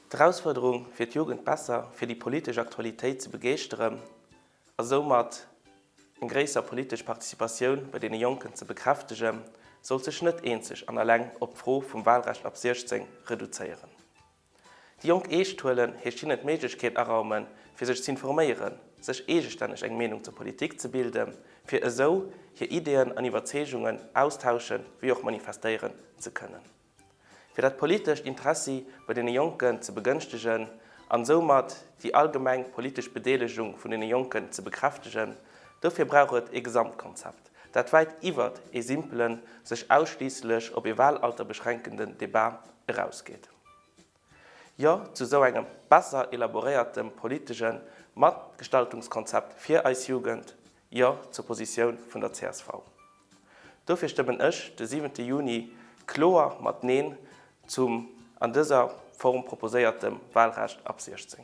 D'Erausfuerderung fir d'Jugend besser fir déi politesch Aktualitéit ze begeeschteren a soumat eng gréisser politesch Participatioun bei deene Jonken ze bekräftegen, sollt sech net eenzeg an alleng op d'Fro vum Wahlrecht ab 16 reduzéieren. Déi Jonk eescht huelen heescht hinnen d'Méiglechkeet araumen, fir sech z'informéieren, sech eegestänneg eng Meenung zur Politik ze bilden, fir esou hir Ideeën an Iwwerzeegungen austauschen wéi och manifestéieren ze kënnen. Fir dat politescht Interessi bei deene Jonken ze begënschtegen an soumat déi allgemeng politesch Bedeelegung vun deene Jonken ze bekräftegen, dofir brauch et ee Gesamtkonzept, dat wäit iwwert ee simpelen, sech ausschliisslech op ee Wahlalter beschränkenden Debat erausgeet. Jo zu esou engem besser elaboréiertem politesche Matgestaltungskonzept fir eis Jugend, Jo zur Positioun vun der csv. Dofir stëmmen ech de siwente Juni kloer mat Neen zum an dëser Form proposéiertem Wahlrecht ab 16.